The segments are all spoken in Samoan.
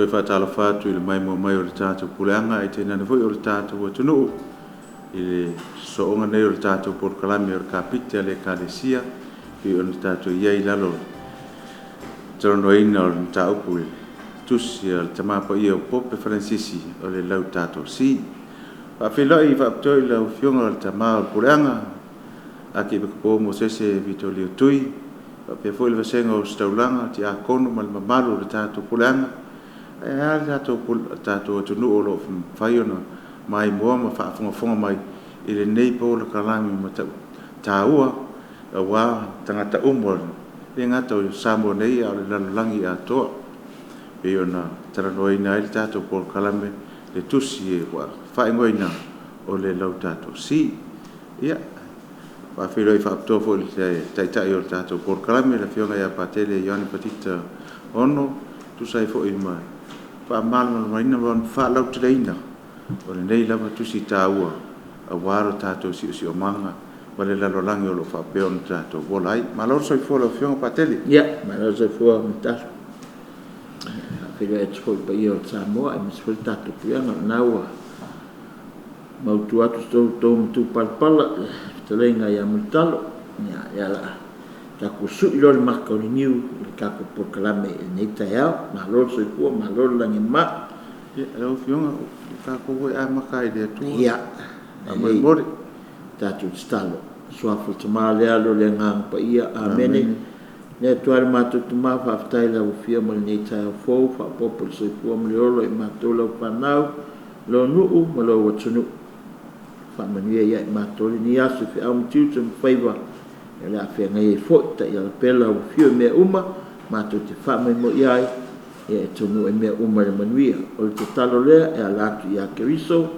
Toe faatalofa atu i le maimoa mai o le tatou puleaga ae tainane foi o le tatou atunuu i le sosooga nei o le tatou polokalame o le Kapiti a le Ekalesia, pei ona tatou i ai i lalo o le talanoaina o le mataupu i le tusi a le Tama Paia o Pope Falasisi o le Laudato Si. E faafeiloai faapitoa i lau Afioga i le Tama o le Puleaga, Akiepikopo Mosese Vitolio Tui, faapea foi le vasega o Ositaulaga, Tiakono ma le mamalu o le tatou Puleaga, ae a le tatou atunuu o lo o mafai ona maimoa ma faafogafoga mai i lenei polokalame taua aua tagata uma, e le gata o Samoa nei a o le lalolagi atoa, pei ona talanoaina ai le tatou polokalame, le tusi ua faaigoaina o le Laudato Si. Ia, e faafeiloai faapitoa foi i le Taitai o le tatou polokalame, le Afioga ia Patele Ioane Patita Ono, e tusa ai foi ma le faamalamalamaina ma le faalauteleina o lenei lava tusi taua aua lo tatou siosiomaga ma le lalolagi o lo o faapea ona tatou ola ai. Malo le soifua i lau Afioga Patele. Ia, malo le soifua Mulitalo. E faafeiloai atu foi i le paia o Samoa aemaise foi le tatou puleaga, o lena ua mautu atu so outou matupalapala i le fetalaiga ia Mulitalo. Ia, o le a tatou sui loa le mata o le niu i le tatou polokalame i lenei taeao. Malo le soifua malo le lagi e mama. Ia, lau Afioga, o tatou e amata lava i le Atua. Ia, Faamolemole. Tatou tatalo. I le Suafa o le Tama le Alo le Agaga Paia. Amene. Le Atua lo matou Tama, faafetai i lau afio mai i lenei taeao fou, faaopoopo le soifua ma le ola ia matou lau fanau, lou nuu ma lou atunuu. Faamanuia ia i matou lenei aso i feau ma tiute ma faiva o le a feagai ai foi. Taiala pea lau afio i mea uma matou te faamoemoe i ai, ia e taunuu ai mea uma i le manuia. O le tatalo lea e ala atu ia Keriso,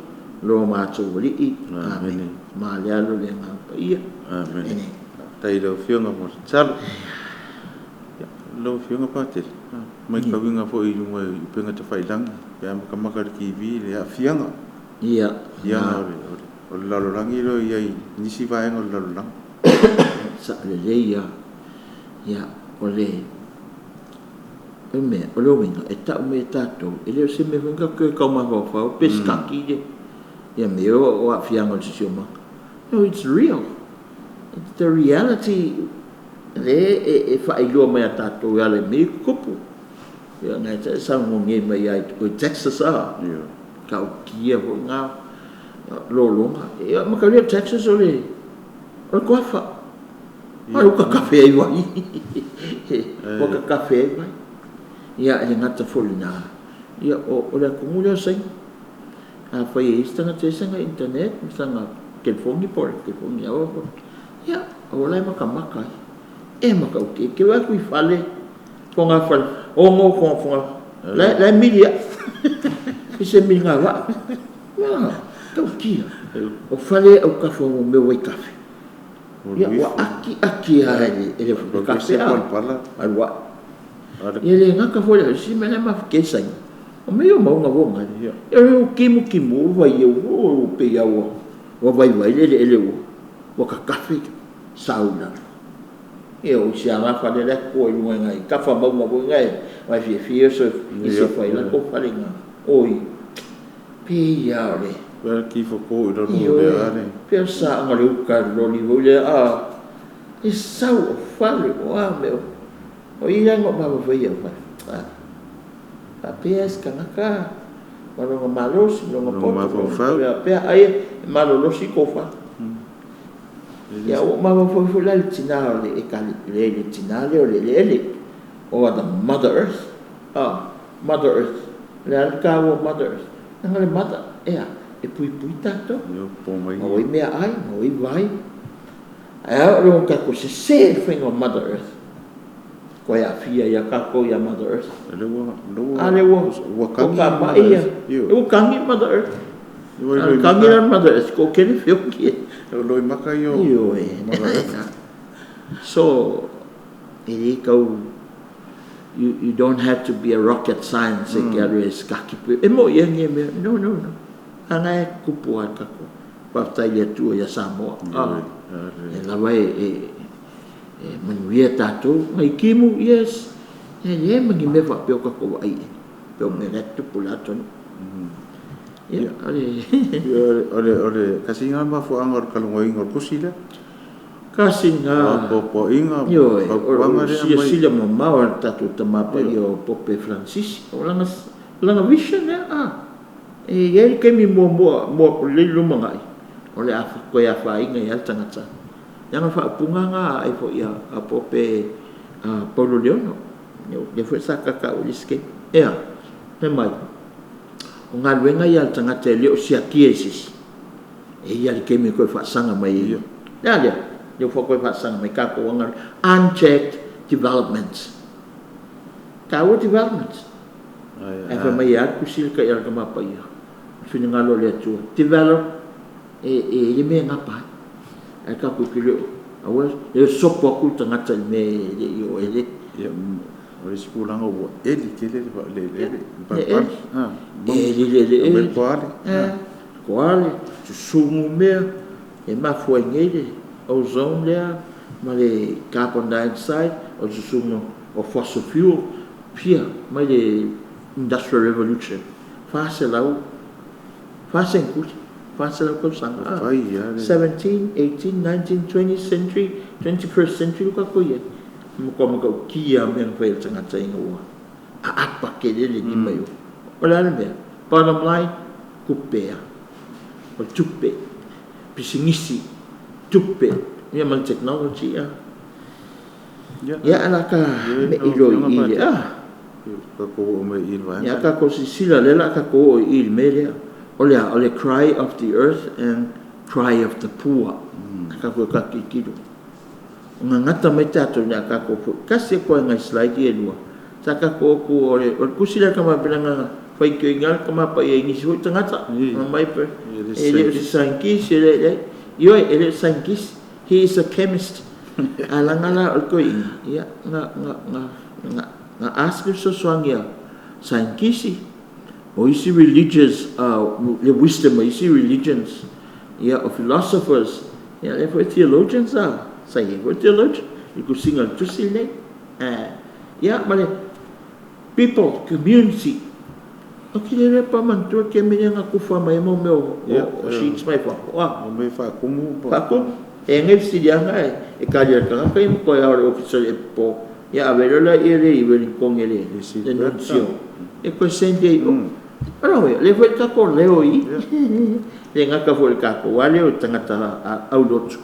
lo matou Alii. Amene. Ma le Alo le Agaga Paia. Amene. Faafetai i lau Afioga mo le tatalo. Lau Afioga Patele, matauina foi i luga i upega tafailagi pe a matamata i le TV le aafiaga o le lalolagi lea e i ai i nisi vaega o le lalolagi. Saolelei lava. Ia, o le mea, o le uiga, e tau mai e tatou, e le o se mea foi lea tatou te tau mafaufau pe sekaki ia mea ia o aafiaga o le siosiomaga. No, it's real. It's the reality lea e faailoa mai ia tatou e ala i mea ia e tutupu. Ia na e saunoa nei mai lava i Texas a, tautia foi na lologa. Ia mataulia o Texas o le toafa. Ai ua kakafe ai vai. Ua kakafe ai vai. Ia e le gata foi i lena, ia o le atunuu lea o Saina. Afai e i ai se tagata e i ai sana internet ma sana telefoni po o le telefoni a oe, ia o la e matamata ai. E matautia, e te o atu i fale, fogafale, 6 foga, la e mili ai. I se miliga vaa. Ia, tautia. O fale autafa o mea o vaitafe. Ia, ua ati ati lava e le kafe a, alu ae. Ia le gata foi i le isi mea la e mafatia i Saina, o mea ia o mauga foi nale. Ia o timutimu o vai ua pei lava ua vaivai le eleele ua kakafe sau i lalo. Ia o isi lava fale la e toto ai i luga i nai tafa mauga foi na e fiafia oso i se fai latou fale i ina. Oi, pei lava o le Pei o le tifoto i lalo o le ale. Pei o le saoga o le uta i le loli foi lea, a, e sau o fale, o a mea, o i la na ou mafaufau ai i ai, faapea se tagata ma lona malosi, ma lona poto, faapea ai e malolosi tofa. Ia ua ou mafaufau foi la i le tina o le le tina lea o le eleele, or the Mother Earth. Ah, Mother Earth. O le a le taua o Mother Earth? Leaga le mother, ea, e puipui tatou. Maua ai meaai, maua ai vai. Ae a oo ina tatou sese i le faiga o Mother Earth, toe aafia ai lava tatou ia Mother Earth. A lea ua toatamai ia, ua tagi Mother Earth. A tagi la Mother Earth, toatele feoki e. Loimata ia o Mother Earth. So, e le tau, you don't have to be a rocket science e te alu e sikaki. E moni ia nei mea. No, no, no. A na e tupu lava tatou. Faafetai i le Atua ia Samoa. E lava e manuia tatou. Nai timu, yes. E leai ma ni mea faapea o tatou vaai i ai. Pe o mea la tupu le atunuu. Ia, o le O le tasi lena mafuaaga o le talanoaina o le tusi lea. Kasi na Popoaiga. Ioe, fautuaga o lea mai. Silasila mamao a le tatou tamapaia o Pope Francis. O lana vision lea, a. E i ai le taimi muamua mo le lumanai, o le a toe afaina ai lava le tagata. Leaga faaupuga na ai foi a Pope Paulo Leono. Lea foi sa tatau i le isi taimi. Ea, fai mai, o galuega ia a le tagata e le o siakia e se isi. E ia le taimi e toe faasaga mai ai. Lea lea, lea ua toe faasaga mai tatou aga unchecked development. Taua development. Ae fai mai e alu tusi le tai ala tamapaia. Finagalo o le Atua. Develop e le mea e gapa ai. Ae tatou te le o, aua le sopo atu le tagata i le mea e le i o ele. Ia, o le isi tulaga ua eli tele le ele. E eli le ele. Mai koale. Koale, susugu mea, e mafua ai nei le ozone lea, ma le carbon dioxide, o le susugu o fossil fuel, fia mai le Industrial Revolution, 400, 4 senguli, 400 tausaga. Fai ia le 17, 18, 19, 20th century, 21st century ua tatou i ai. Matua matautia mea na fai e le tagata ina ua aapa tele le lima i o. O le a le mea? Bottom line, tupe a. O le tupe, pisinisi, tupe, ia ma le technology a. Ia ala ka me i lo i le a. Tatou oo mai i le vaega. Ia tatou silasila lea la tatou oo i le mea lea. O le a, o le cry of the earth and cry of the poor. Tatou tilotilo. O gagata mai tatou ia tatou foi. Kasi e koe ngai slide e lua. Sa tatou atu o le tusi lea kamapelanga faitioina le tamapaia i nisi foi tagata. Mai pe e le o se scientist e le le. Ioe, e le o scientist. He is a chemist. A langa la o le toeaina, ia na ask le fesoasoani a scientist o isi religious, le wisdom o isi religions, ia o philosophers, ia le foi theologians a. Sa i foi theologian i tusiga o le tusi lenei. Ia ma le people community. O ke le pa manatua ke mea nga kufa mai mo mea o sheets mai fafo. Ah, O me faatumu. Faatumu. E ngai fesiliaga e kali a le tagata ia ma toe ao le ofisa e po. Ia ave loa ia le i Wellington e le nuncio. E koe send ai o. Alo le foi tatou leo i. Le ngaka foi le tatou a leo tagata aulotu.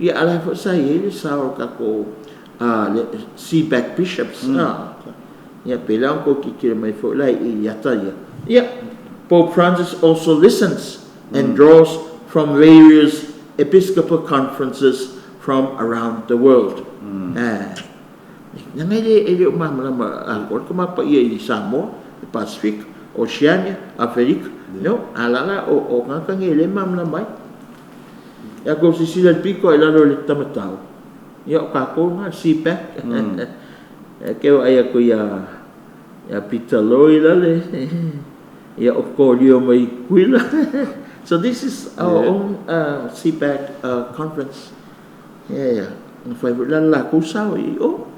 Ia ala foi sa i le sa o tatou le CBAC bishops. Ah. Ia pe la ko ki mai foi la i ata ia. Ia Pope Francis also listens and draws from various episcopal conferences from around the world. Ah. Na ngai le e le o malamalama a ko ko mapa ia i Samoa, le Pacific, Oceania, Afrika. No, alala o ngaka nge le malamalama ai. Ia ko sisila le piko e lalo le tamatau. Ia o kākou nga CPAC. E ke o ai ko ia ia Peter Loi lale. Ia o ko lio mai kuila. So this is our own CPAC conference. Yeah. Na fai la la ko sao i o.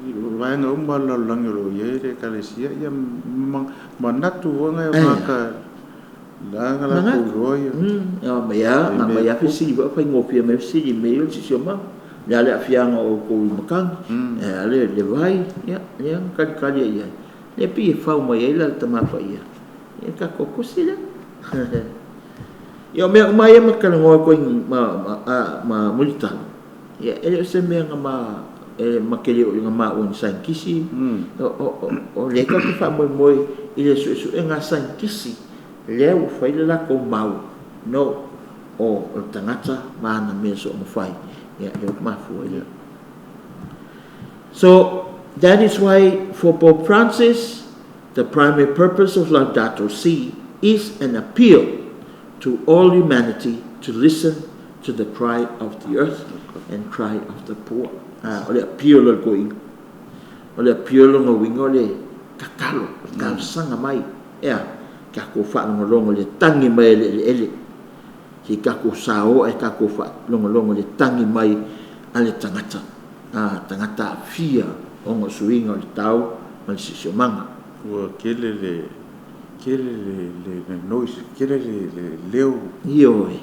Vaega uma le lalolagi o lo o i ai le ekalesia ia manatu foga e maka laga latou iloa ia. Ya ma ya ma ma ya fesili fa fai ngofia me fesili me yo sisi o ma. Le ale afianga o ko i makangi. E ale le vai ya ya kali kali ia. Le pi e fau mai ai la tamafa ia. Ia ka koko sila. Ia mea uma ia ma kala ngoa ko ma mulita. Ia e le o se mea nga ma e makele o nga ma o ni scientist. O le ka te faamoemoe i le suesuega scientist lea ua fai le latou mau no o le tagata ma ana mea soomafai ia lea ua mafua ia. So that is why for Pope Francis the primary purpose of Laudato Si is an appeal to all humanity to listen to the cry of the earth and cry of the poor. Ah, o le appeal o le koiga. O le appeal o ngauinga o le tatalo, o le talosaga mai. Ea, tatou faalogologo le tagi mai e le eleele. Se tatou saoa e tatou faalogologo le tagi mai a le tagata. Ah, tagata aafia ona o suiga o le tau ma le siosiomaga. Ua tele le tele le noise, tele le leo. Ioe.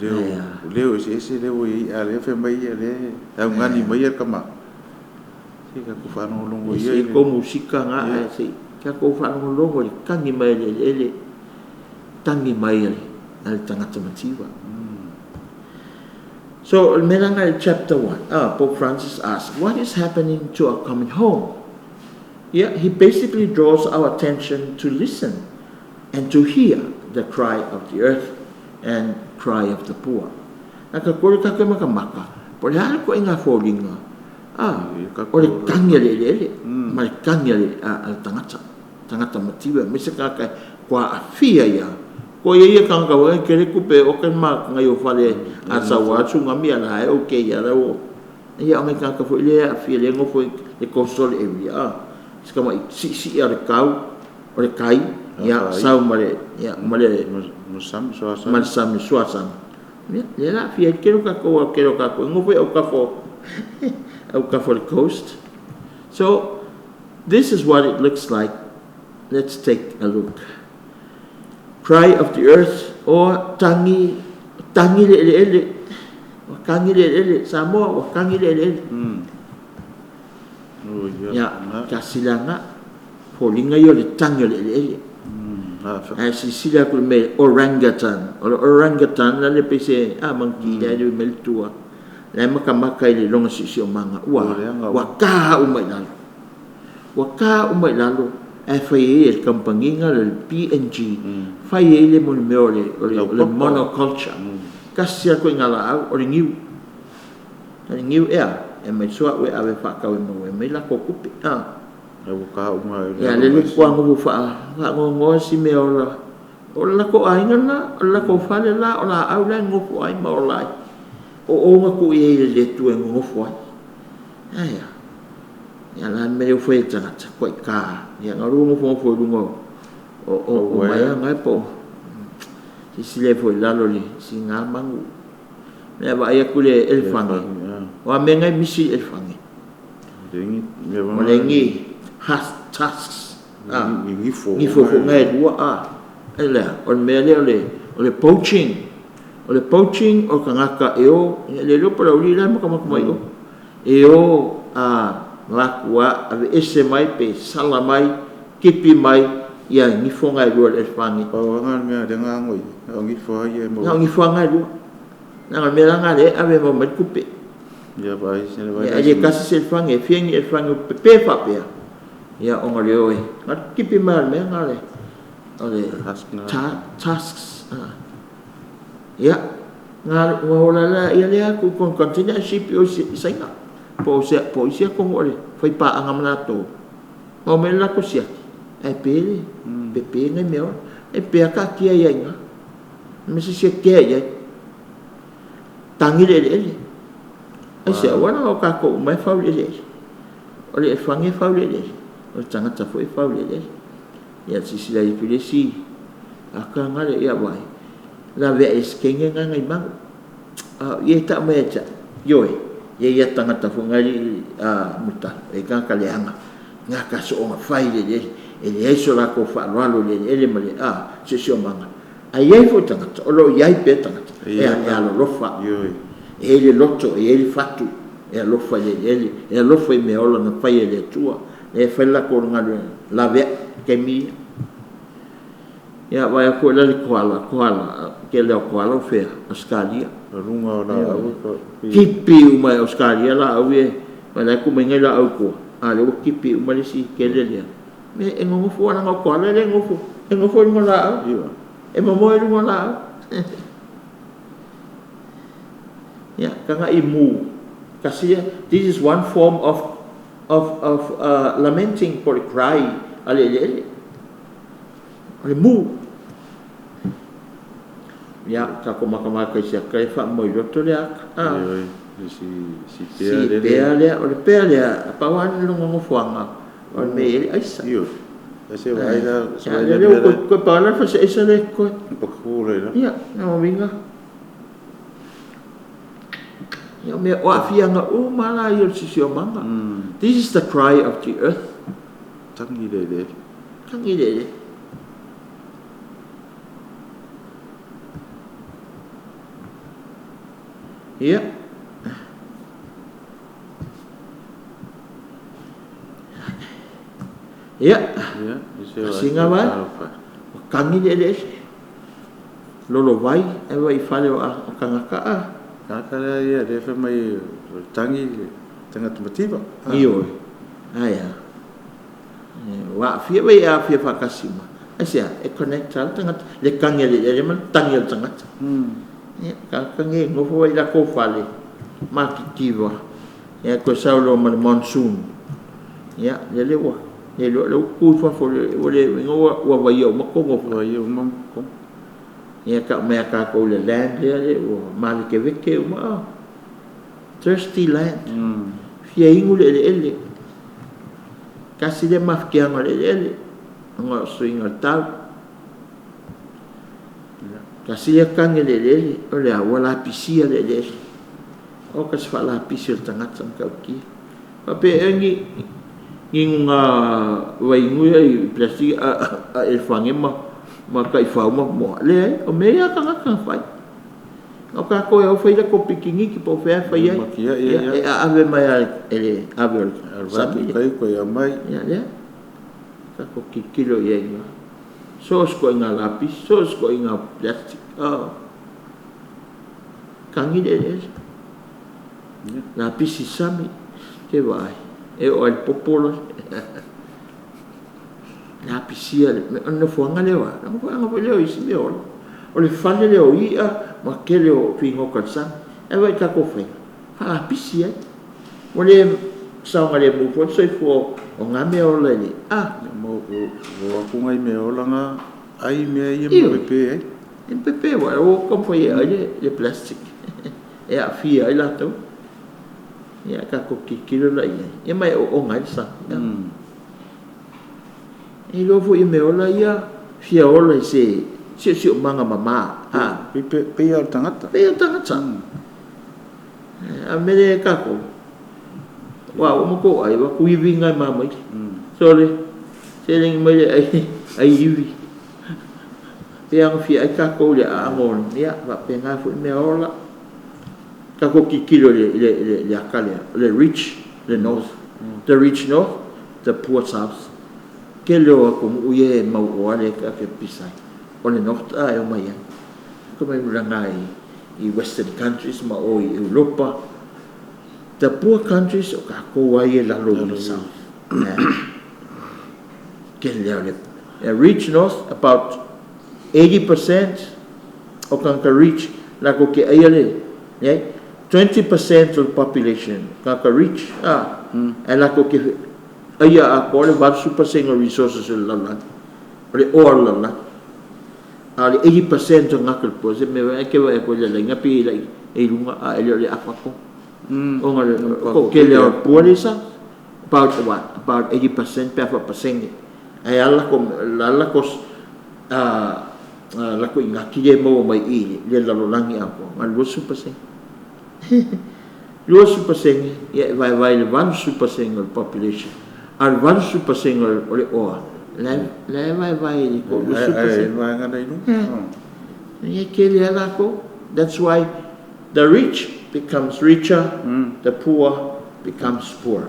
Leo, leo eseese lea ua i ai, a o lea e fai mai ia lea e augani mai le tama. Se tatou faalogologo ia i le. Se musika na ae se i tatou faalogologo i le tagi mai a le eleele, tagi mai a le tagata mativa. So, o le mea la lena i le chapter 1, Pope Francis asks, what is happening to our common home? Yeah, he basically draws our attention to listen and to hear the cry of the earth and cry of the poor. Na ka kore tatou e makamaka, po o le a le ituaiga foliga, o le tagi a le eleele ma le tagi a le tagata, tagata mativa aemaise tagata kua aafia ia. Ko ia ia tagata foi e tele tupe e oka ma ngai o fale a sau a tsunami a la e okay ia la ua ia o ngai tagata foi lea e aafia lea e nofo i le coastal area si tamai siisii a le tau o le tai ia sau ma le ia ma le ma le sami suasami ia lea la aafia ai le tele o tatou o tele o tatou e nofo i autafa o autafa o le coast. So this is what it looks like. Let's take a look. Cry of the earth or tagi tagi le eleele ua tagi le eleele Samoa ua tagi le eleele. Ia tasi la na foliga ia o le tagi o le eleele. Ae silasila atu i le mea orangutan. O le orangutan la le pei se a monkey la e le mai le tua. La e matamata i le lona siosiomaga ua ua ta uma i lalo. Ua ta uma i lalo ae fai ai e le kamupani lena o le PNG fai ai le mea o le monoculture. Tasi lava ituaiga laau o le niu. O le niu ea e aumai suauu e ave e faatau e maua ai mai latou tupe. Ia lele ua nofo faanoanoa si mea ola. O le latou aiga lena, o le latou fale la, o laau la e nonofo ai ma ola ai. O o na tuu i ai e le Atua e nonofo ai. Ae a? Ia la le mea lea ua fai e le tagata, tuai ta. Ia na o lea ua nofonofo i luga o maea na po o silasila ifo i lalo i le siga manu. Mea vaai atu le elefane. O a mea na e misi i le elefane? O le gi tusks. Gifo foi na e lua a. E lea, o le mea lea o le poaching. O le poaching o tagata e o, le iloa po o le aualii la e matamata mai o. E o a latua aveese mai pe sala mai, tipi mai ia gifo na e lua o le elefane. Pau lava le mea lea na ago i ai, o gifo lava ia e maua. Na o gifo lava na e lua. Leaga o le mea la lena lea e ave e maua mai le tupe. Ia vaai se vaai. E le tasi se elefane, e fia ni elefane ua pepe faapea. Ia ona o le o e, na o le tipi mai lava o le mea lena o le tusks. Ia, na ola la ia lea atu i totonu container ae sipi o i Saina. Po o se po o isi atunuu o le faipaaga ma latou. Na omai le latou siaki, ae pe le pepe nai mea ola. E pe a taatia ai i ina. Ma se isi e tea i ai. Tagi le eleele. Ai se auala o tatou uma e fau i le eleele. O le elefane e fau i le eleele. O le tagata foi e fau i le eleele. Ia silasila ifo i le isi aka gale ia vaai. Lavea e skenge nga ngai magu. Ia e tau mai ia te au, ioe, ia ia tagata foi nai mulitalo, e tagata leaga, gata soonga fai le eleele, e leai so latou faaaloalo i le eleele ma le siosiomaga. Ae i ai foi tagata, o lo o i ai pea tagata, e alolofa, e i ai le loto, e i ai le fatu, e alofa i le eleele, e alofa i mea ola na faia e le Atua, e fai le latou galuega, laveai taimi ia. Ia vaai atu foi la i le koala, koala, tele o koala o fea? Ausetalia. O luga o laau e Tipi uma e Ausetalia laau ia, ma la e tuu mai nai laau i tua, a lea ua tipi uma le isi tele lea. Me e nonofo lava leaga o koala e le nofo, e nofo i luga o laau. E momoe i luga o laau. Ia, tagai mu, tasi lea, this is one form of lamenting po o le cry a le eleele. O le mu. Ia, tatou matamata i se ata e faamoe loto le ata. Si si pea lea, o le pea lea, pau lava le lona nofoaga, o le mea e i ai le aisa. Se vaai la, se vaai la. Lea ua pau la le fasiaisa lea e totoe. Paku la. Ia, o uiga. Ia, o mea, o aafiaga uma la ia o le siosiomaga. This is the cry of the earth. Tagi le eleele. Tagi le eleele. Ia. Ia. Asiga vai. Ua tagi le eleele. Lolo vai ae vai i fale o tagata a. Tagata lea ia lea fai mai o le tagi le tagata mativa. Ioe. Ae a? Ua aafia vai e aafia faatasi ma. Aisea? E connect lava le tagata, le tagi a le eleele ma le tagi a le tagata. Ia, tagata nei e nofo ai i latou fale, matitiva, ia toe sau loa ma le monsoon, ia, lele ua le iloa, lea ua tutu i fafo, ua le iloa ua vaia uma totonu o fale. Vaia uma totonu. Ia tau mai a tatou i le land lea le ua malekeveke uma a. Thirsty land. Fia inu le eleele. Tasi lea mafatiaga o le eleele ona o suiga o le tau. Tasi lea tagi a le eleele o le a ua lapisia le eleele. Oka se faalapisi o le tagata matautia. Faapea ea ni ni nuga vaiinu ia i plastic a elefane ma taifau ma moa? Leai, o mea ia a tagata na fai. Na o tatou e o fai latou pikiniki po o fea e fai ai. Ia, e aave mai lava e le ave o le sami. Ia lea. Tatou tilotilo i ai i so o se ituaiga lapisi, so o se ituaiga plastic. Oh. Tagi le eleele. Lapisi sami, te vaai. E oo lava i le popo la. Lapisia le, o le nofoaga lea o a? O le nofoaga foi lea o isi mea ola. O le fale lea o i'a ma tele o figota i le sami. Ae vaai i tatou faiga, faalapisi ai. Ua le saogalemu foi le soifua o na mea ola i le, a. Ma ua o atu nai mea ola na ai mea ia ma pepe ai. E pepe aua ua taumafai e ai le plastic e aafia ai latou. Ia tatou tilotilo la i ai, ia ma e oona ai le sami. E iloa foi e mea ola ia fia ola i se siosiomaga mama. Pei lava o le tagata. Pei lava o le tagata. A o le mea lea e tatou, aua ua uma tou ai, ua atu ivi na e mamaile. Sole, seleni mai le ai, ai ivi. Pei lava ona fia ai tatou i le aano o le, ia faapena foi mea ola. Tatou tilotilo i le ata lea, o le rich, le north. The rich north, the poor south. Tele o atunuu ia e mauoa lea ta te pisa ai, o le north a e omai ai. Omai tulaga i western countries ma o i Europa. The poor countries o tatou lava ia i lalo i le south. Tele lava o le rich north about 80% o tagata rich latou te aia le, 20% o le population tagata rich ae latou te aia atoa le 80% o resources o le lalolagi, o le oa o le lalolagi. A o le 80% o tagata o le poor, se mea e te vaai atu i le laina pei e lai e i luga a e le o le afa tonu. Ona o le toatele lava o le poor lea sa, about what? About 80% pe a faapasene. Ae a latou, la latou latou inati lea e maua mai i i le lalolagi atoa, na o le 20%. 20%, ia e vaevae i le 80% o le population, a o le 80% o le oa, la e vaevae i le 20%. Ae vaega la i luga. Ia e tele lava latou. That's why the rich becomes richer, the poor becomes poorer.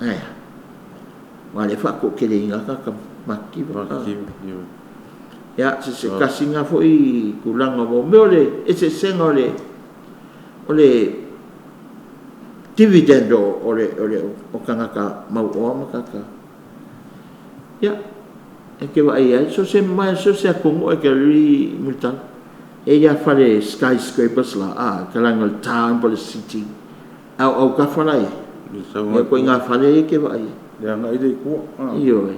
Ae a? Aua o lea e faatoateleina lava tagata matitiva. Matitiva, ioe. Ia, se tasi lena foi tulaga o mea o le eseesega o le o le dividend o le o le o tagata mauoa ma tagata. Ia, e te vaai ai, so se ma so se atunuu e te alu i Mulitalo. E i ai fale skyscrapers la, a, ka laga o le town po o le city. A o autafa la i ai. Ia ko i ngā fale ia e te vaai ai. Le agai le i tua. Ioe.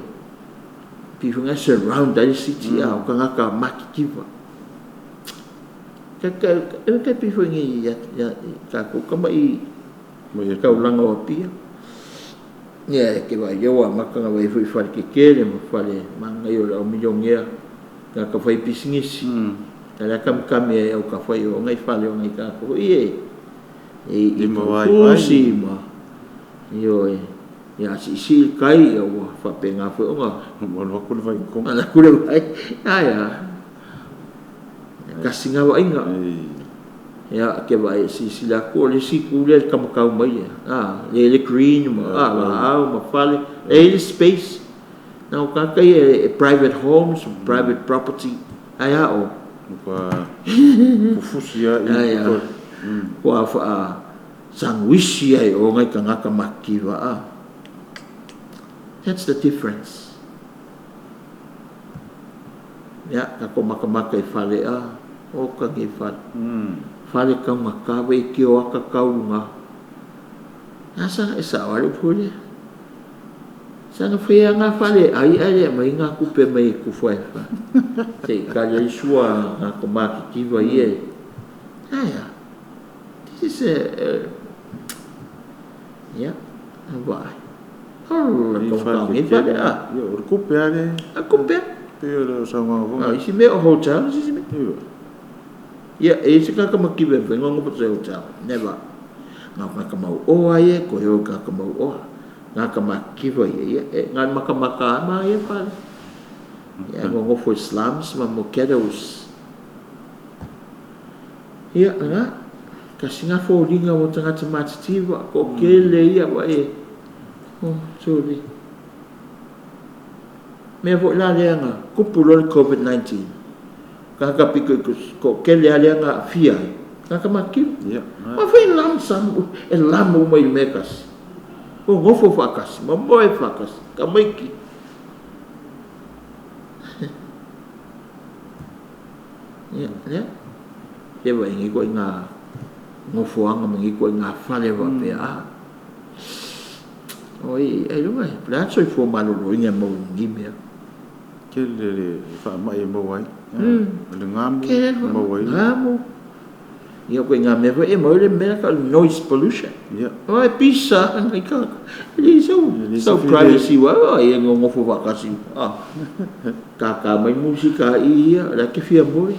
Pei foi na surround ai le city a o tagata matitiva. Ka ka e ka pei foi nei ia ia tatou tama'i taulaga o Apia. Ia e te vaai lea ua amata ona vaai foi i fale tetele ma fale manaia o le au milionea tagata fai pisinisi. A o le a kamikami ai autafa i o nai fale o nai tagata foi ia e i Lima vaivai. Pusi ma ioe. Ia a siisii le kai, ia ua faapena foi ona Ua alu atu le vai i totonu. Alu atu le vai. Ae a? E tasi lena vaaiga. Ia, e te vaai, silasila atu o le isi itu lea i le tamatau mai lea, a, lea i le green ma, a, laau ma fale, e i ai le space. Na o tagata ia e private homes, private property, ae a o? Ua fufusi lava i i. Ua faa sanuisi ai o nai tagata matitiva, a. That's the difference. Ia, tatou matamata i fale, a, oka nei fale. Fale taugata, vei tioata tau luga. A saga e sao lava le upu foi lea. Saga faia nga fale ai ae le aumai nga tupe mai e tufa e fa. Se i tali ai sua nga matitiva ia. Ae a? This is a, ia, vaai. Ola tau ngi fale a. Ia, o le tupe lava lea. A tupe. Pei o le saunoaga foi. Isi mea o hotel, isi mea. Ia, e isi tagata mativa e mafai ona nofo se hotel. Never. Nga o tagata mauoa ia, e toe o i tagata mauoa. Tagata matitiva ia, ia, e na o le matamata lava ma ia fale. Ia, nonofo i slums ma mo ghettos. Ia, lena, tasi lena foliga mo tagata matitiva, toatele ia vaai e, oh, tuli. Mea foi la lea na tupu loa le COVID-19, tagata pito i toatele lava lea na aafia ai, tagata matitiva. Ia, Ma fai lam sam, e lama uma i le mea e tasi. Nonofo faatasi, ma moe faatasi, tamaiti. Ia, lea. Ia vaai nei ituaiga nofoaga ma nei ituaiga fale faapea, a. Oi, ailoga e, po o le a le soifua maloloina e maua i lenei mea. Tele le faamai e maua ai. O le gamu e maua ai. Gamu. Ia, ituaiga mea foi e maua ai le mea lea tau o le noise pollution. Ia. O e pisa nai tagata. E leai sau privacy uaua ia nonofo faatasi. Ah. Tata mai musika i ia, o la e te fia moe.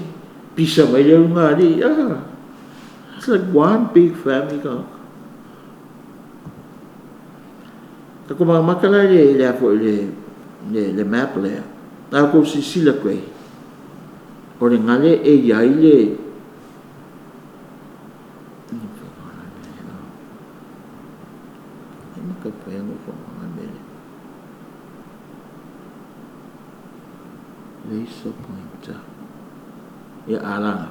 Pisa mai le ulugalii. Ah. It's like one big family tagata. Tatou matamata la i le a foi le map lea. A outou silasila atu ai, o le gale e i ai le laser pointer. Ia, a laga.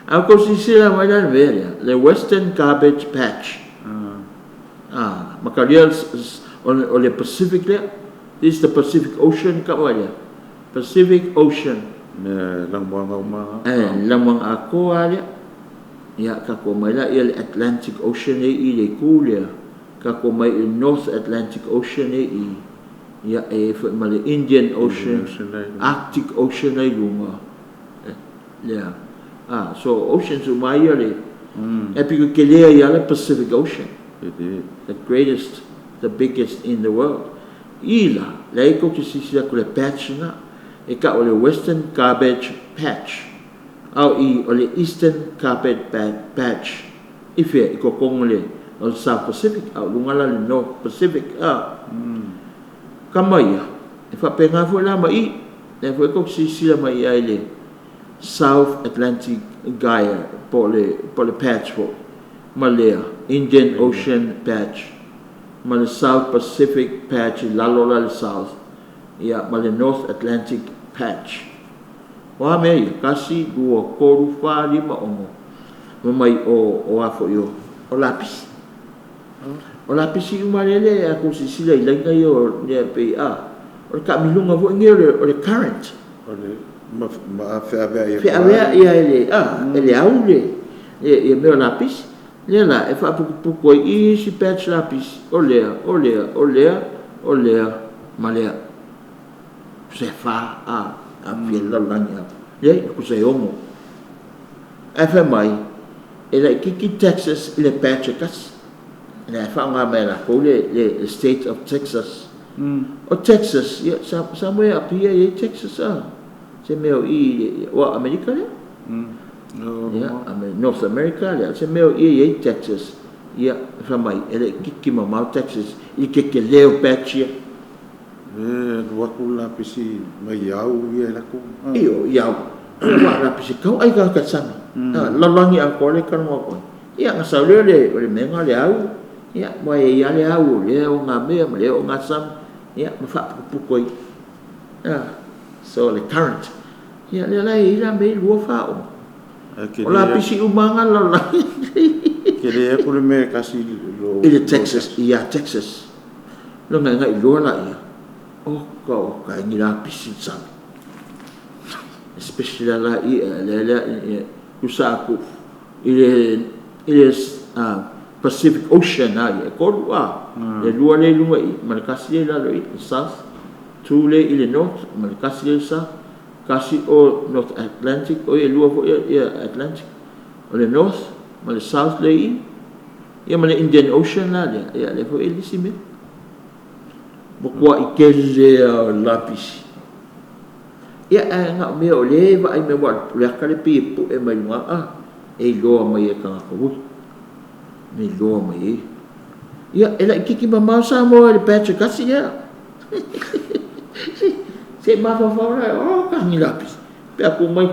A outou silasila mai la i le mea lea, le Western Garbage Patch. Ah, makalia o le Pacific lea. This is the Pacific Ocean ka mai lea. Pacific Ocean. Mea lanumoana uma. E, lanumoana atoa lea. Ia, tatou mai la ia le Atlantic Ocean e i le itu lea. Tatou mai i North Atlantic Ocean e i. Ia, e foi ma le Indian Ocean, Arctic Ocean ai luga. Lea. Ah, so oceans uma ia le. E piko ke lea ia le Pacific Ocean. The greatest, the biggest in the world. I la, le ko te silasila atu le patch na, e ka o le Western Garbage Patch. Au i o le Eastern Carpet Patch. I fea, i kokongo le o le South Pacific, au lunga la le North Pacific. Ah. Ka mai ia, e faapena foi la ma i, lea foi ko te silasila mai ai le South Atlantic Gyre, po o le patch foi, ma lea Indian Ocean Patch, ma le South Pacific Patch i lalo la le South, ia, ma le North Atlantic Patch. O a mea ia, 1, 2, 3, 4, 5, 6, ma mai o a foi o lapisi. O lapisi uma lele a kou silasila i laina ia o lea pei a, o le taamiloga foi nei o le current. O le ma feavea ia. Feavea ia e le, a, e le au le, ia mea o lapisi. Lea la, e faaputuputu ai i isi patch lapisi, o lea, o lea, o lea, o lea, ma lea. Kusa e fa a, a fia lalolagi a. Lea, kusa e 6. Ae fai mai, e laitiiti Texas i le patch e tasi. Le faaaoga mai e latou le State of Texas. O Texas, ia, sa mo e apia i Texas a. Se mea o i, o Amerika lea. Ia, North America lea, se mea o i i Texas. Ia, fai mai, e laitiiti mamao Texas i le tetele o patch ia. E alu atu le lapisi mai au ia e latou. Io, i au. Ua lapisi tau ai tagata i le sami. Lalolagi atoa lea e talanoa atu ai. Ia, ona sau lea o le mea lena o le au, ia, aua e i ai lava le au o lea ogamea ma lea ogasami, ia, ma faaputuputu ai. So, le current. Ia, lea la e i ai la mea ia e 2, 4, 6. O lapisi uma lava na lalolagi. Tele atu le mea e tasi i lo. I le Texas, ia Texas. Lona e nai loa laia, oka oka e ni lapisi i le sami. Especially la la ia, lea lea, ia, tusa atu i le, i le Pacific Ocean a ia, e tolu a, le lua lea i luga i i, ma le tasi lea i lalo i i, le south, two lea i le north, ma le tasi lea i le south, tasi o North Atlantic, oi e lua foi ia Atlantic, o le north ma le south lea i i, Ia ma le Indian Ocean la lea, ia lea foi e le isi mea. Matuai tele lava o le lapisi. Ia ae na o mea o lea e vaai mai aua o le ata lea pei e pue mai luga a, e iloa mai e tagata ui. E iloa mai e ia. Ia e laitiiti mamao Samoa i le batch e tasi lea. Se i mafaufau la, oh kagi lapisi. Pe a tu mai,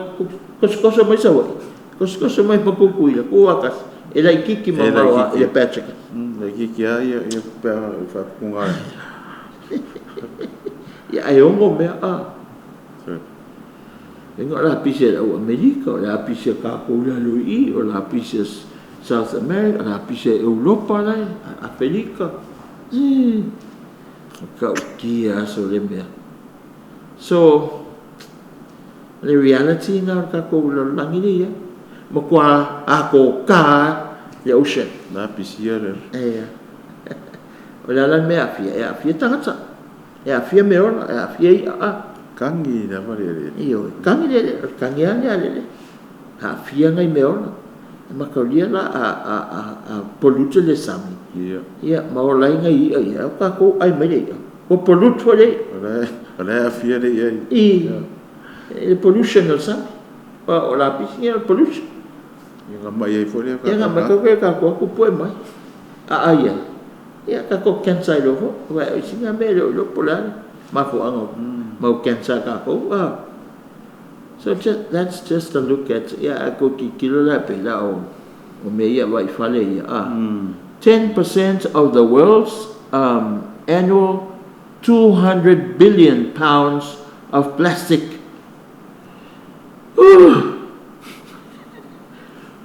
tosotoso mai Savaii, tosotoso mai ma Tutuila, tu lava tasi, e laitiiti mamao lava i le batch. Laitiiti lava ia pe a faaputuga ai. Ia ae ono mea a. Leaga o lapisi a le au Amerika, o lapisi a tatou i lalo i i, o lapisi a South America, o lapisi a Europa la e, Afelika. Matautia aso lea mea. So, o le reality lena o le tatou lalolagi lea e i ai. Matua atoka lava le ocean. Lapisi ia le. Ia. O le a la le mea e aafia? E aafia tagata, e aafia meaola, e aafia i'a a. Kagi lava le eleele. Ioe, kagi le eleele, o le kagi lava lea a le eleele. Aafia nai meaola. E mataulia la a pollute le sami, Ia. Ia, ma ola ai nai i'a ia, o tatou ai mai le i'a, ua pollute foi le i'a. O la e aafia le i'a i. I le pollution o le sami. Aua o lapisi ia o le pollution. Ia na mai ai foi lea. Ia na mai foi tatou atu pue mai. A ai ai, ia tatou cancer ai loa foi. Aua o isi na mea e le o iloa po o le a le mafuaaga o mau cancer a tatou. So just, that's just a look at, ia a tou tilotilo la pei la o o mea ia avai fale ia a. 10% of the world's um, annual 200 billion pounds of plastic. Ooh!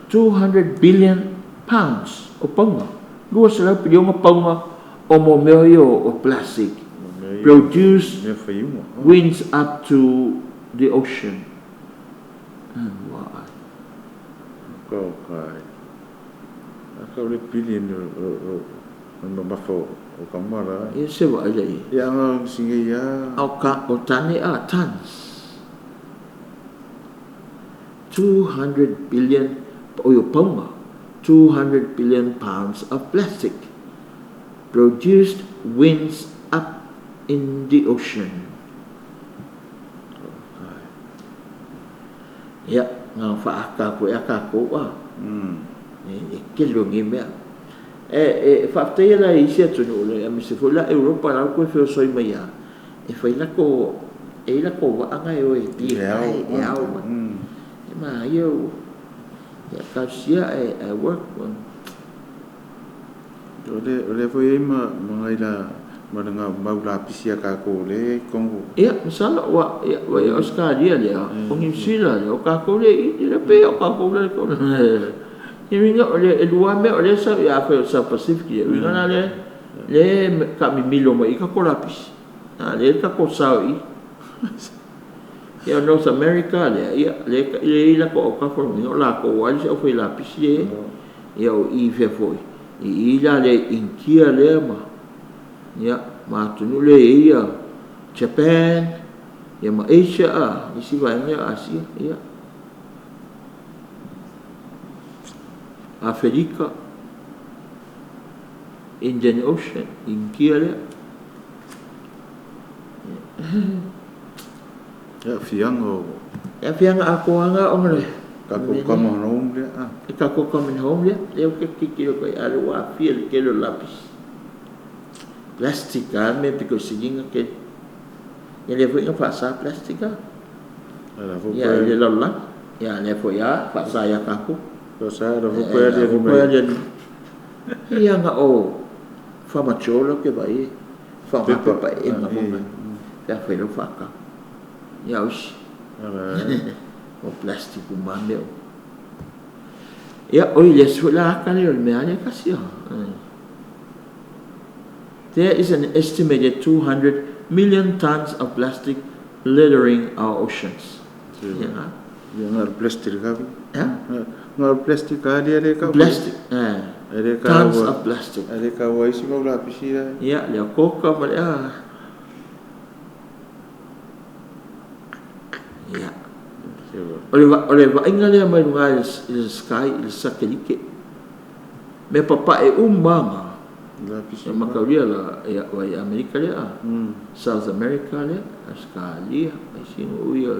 200 billion pounds o paunga, 200 piliona paunga o mo mea ia o plastic produce winds up to the ocean. Ua ai. Ka o kai. A ka o le billion o mamafa o ka mala. Ia se vaai la i. Ia anga singe ia. O ka o tane a tons. 200 billion, oi o paunga, 200 billion pounds of plastic produced winds up in the ocean. Ia, nga whaaka koe a kākou a. E kele o nei mea. E faafetai ala i isi atunuu le aemaise foi la Europa la ua toe feosoi mai a e fai lako e i lako waa na e o e ti e kai e ao mai. E manaia ua ia talosia ae ae work on. O le o lea foi e i ai ma ma nai la ma le mau lapisi a tatou o lea e i totonu. Ia, masalo ua ia ua i Ausetalia lea, o Niu Sila lea, o tatou lea i i, le pei o tatou lea i totonu. Ia uiga o le e lua lava mea o lea e sau ia afai o le South Pacific ia, uiga la lea lea e taamimilo mai i i tatou lapisi. A lea e tatou sao i i. Ia o North America lea, ia lea e i ai latou autafa o lona uiga o latou lava le isi aufai lapisi lea e i ai. Ia o i fea foi, i i la le Initia lea ma, ia, ma atunuu lea e i ai ia Japan, ia ma Asia a, isi vaega ia o Asia, ia. Afelika, Indian Ocean, Initia lea. E aafiaga o. E aafiaga atoa lava ona le. Tatou coming home lea a. E tatou coming home lea, lea ou te tilotilo atu ai, a o lea ua aafia i le tele o lapisi. Plastic lava le mea pito i sili ona tele. Ia lea foi na faasa plastic a. Ia i le lalolagi. Ia a lea foi lava faasa ia tatou. Faasa la foi koe aliali mai. Aliali. Ia na o Farmer Joe la ou te vaai e faaaoga pepa eega foi mai. Pe a fai lau faatau. Ia o isi. O plastic uma lava mea uma. Ia, oi le isi foi la ata lea o le mea lava lea e tasi a. There is an estimated 200 million tons of plastic littering our oceans. Ia nga. Ia nga o le plastic ka. Ha? Nga o le plastic ka lia le ka. Plastic. Eh. Tons of plastic. E le ka ua isi mau lapisi la. Ia, le koka ma le a. Ia. O le vaaiga lea mai luga i le sky, i le satelite. Mea papae uma nga. Lapisi. E mataulia la ia vai Amerika lea, South America lea, Australia, isi nuu ia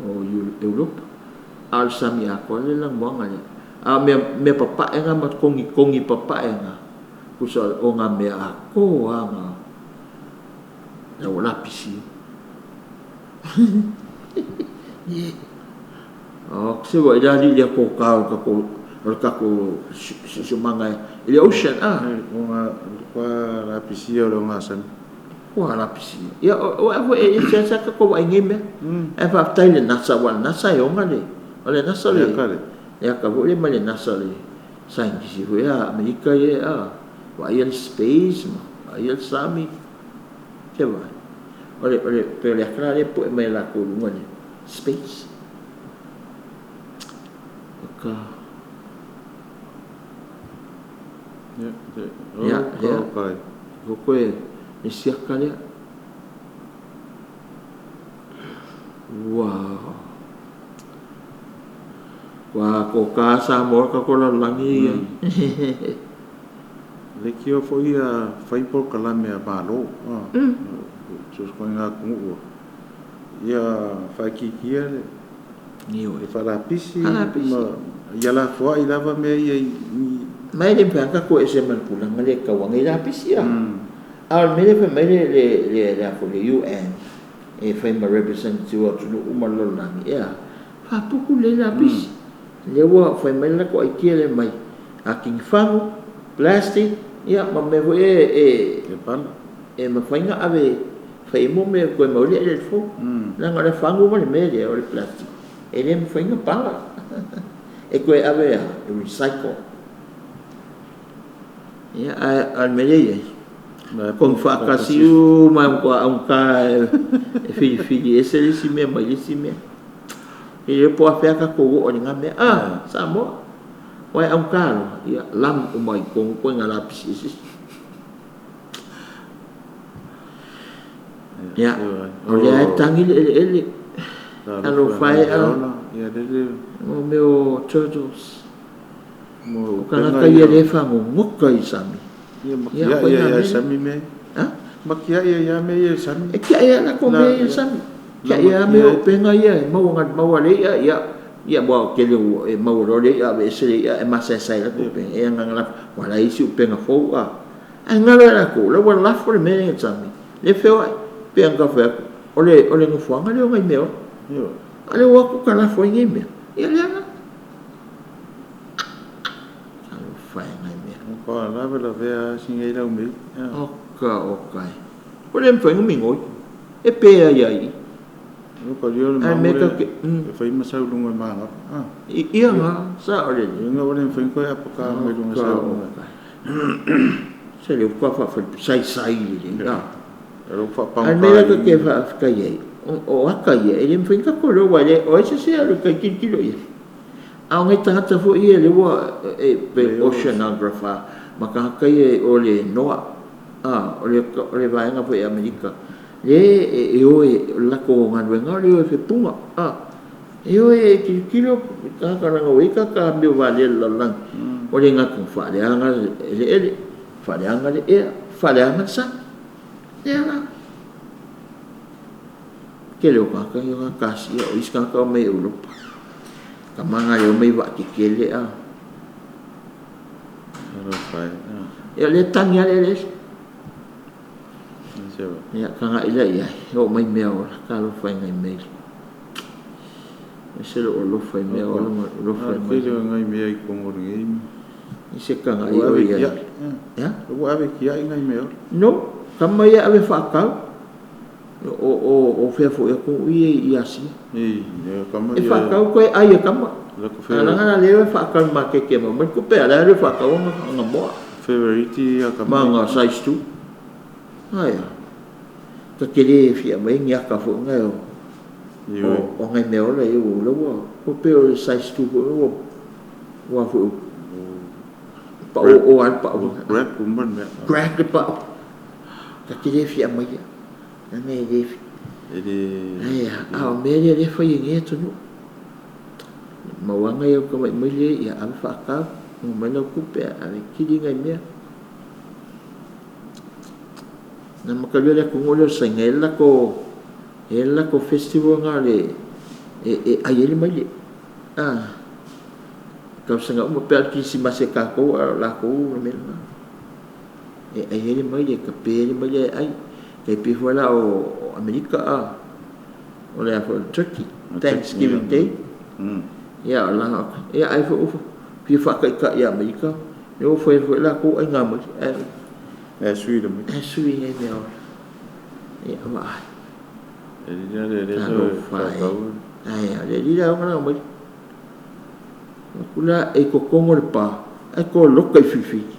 o Europa. A o le sami atoa le lanumoana lea. A o mea, mea papae nga ma togitogi papae nga, tusa o nga mea atoa nga la ua lapisi. Oh, se ua ila li lea ko ka o tatou o le tatou siosiomaga i le ocean a. O nga kwa lapisi o le o sami. Ua lapisi. Ia o a foi e se sa ka ko vai nei mea. E faafetai le NASA, ua le NASA e ona le. O le NASA le. Ia ka foi le mai le NASA le scientist foi a Amerika ia a. Vaai le space ma vaai le sami. Se vai. O le pe o le aka le po e mai la ko lunga le space. Ka. Ia, Ia, ia. Kai. Ko koe e siaka lea. Wow. Kua ko ka sa mo ka ko lalagi ia. Le kio foi a fai polokalame a malo. So ko ngā kungu. Ia whaikikia le Ni e whalapisi. Whalapisi. Ma ia la foai lava mea ia i Mai le pa ka ko ese man pulanga le ka wanga ila pisi a. A o le mea lea fai mai le le le le afo le UN e fai ma representative o atunuu uma o le lalolagi ea. Faapuku le lapisi. Le ua fai mai la ko aikia le mai. A kingi fagu, plastic, ia ma mea foi e e E pala. E mafai ona ave fai mo mea koe mauli le fou. Leaga o le fagu ma le mea lea o le plastic. E le mafai ona pala. E koe ave a e recycle. Ia, a le mea lea i ai. Kongi faatasi uma e matua augata e filifili ese le isi mea mai le isi mea. E le po afea tatou oo i lena mea. Ah, Samoa. Ua e augata loa. Ia, lamu uma i totonu koe na lapisi ese. Ia, o lea e tagi le eleele. Talofa e a. Ia lele. O mea o turtles. Mo O tagata ia le fagogoka i sami. Ia makia ia ia sami me. Ha? Makia ia ia me ia sami. E kia ia la ko me ia sami. Kia ia me o penga ia e maua nga maua le ia ia ia mo ke le e maua ro le ia ve se le ia e masa sai la ko pe e nga nga wala isi u penga fou a. Ai nga la ko la wala lafo le me ia sami. Le feo ai pe anga fe o le ngofuanga le o ngai meo. Ia. Ale o aku ka lafo i ngai mea. Ia le anga. Talofa e ngai mea. Ko la la vea singai lau me. Oka oka e. O le mwhai ngumi ngoi. E pēa ia i. O ka lio le Ai me ka ke. E fai masau lunga e manga. Ah. Ia nga sa o le. Ia nga wale fai koe apa ka mai lunga sau lunga. Se le ukua wha wha sai sai le le. E ro wha pang Ai me ka ke wha wha ia. O aka ia e le mwhai ka koro wa le o ese se alu kai kilo ia. A o ngai tangata fo ia le ua e pe oceanographer ma ka haka ia o le NOAA. Ah, o le vaenga fo i Amerika. Le e o e lako galuega o le o e fepuga a e o e tilotilo tagata ua i ka mea o valea le lalolagi o le gata faaleaga eleele, faaleaga le ea, faaleaga le sami lea la tele o tagata ia kasia o isi tagata o mai Europa. Tama na e o mai vaakekele a. Alofa e. Ia o lea e tagi lava le eleele. Ia tagai la i ai, e oo mai mea ola, talofa e nai mea ia. E ese lou alofa i mea ola ma lou alofa i mea. Tele o nai mea i totonu o lenei. I se tagai o i ai. Ia? Ua ave tiai nai mea ola. No, tama ia ave faatau. O fea foi atunuu ia i Asia. E faatau toe ai e tama. A laga la lea e faatau i le maketi e maua mai le tupe, a o la e alu e faatau ana moa. Favorite ia tama. Ma ana size 2. Aia. Ta te le fia aumai ni ata foi na o nai mea ola ia ua ua pei o le size 2 foi ua ua foi pao o al pao. Crack uma le mea. Crack le pao. Ta te le fia aumaia. Leaga e le. E le. Aia, a o mea lea lea e fai e nei atunuu. Mauaga ia o tamai maile ia ave faatau, maua mai lau tupe ave kili nai mea. Na matalia le atunuu lea o Saina e latou e latou festival na le e ai ai le maile. Ah, tausaga uma pe a o le kerisimasi a tatou a o latou le mea lena. E ai ai le maile, e tape ai le maile ae ai. Tai pei foi la o Amerika a, o le a foi o le Turkey, Thanksgiving Day. Ia o la, ia ai foi ua fia faataitai ia Amerika, lea ua fai foi latou aiga maile. Ae E sui le maile. E sui nei mea ola. Ia vaai. E lila le le so Ai, le lila o ngana maile. Kula e kokongo le pa, ae ko loka i filifili.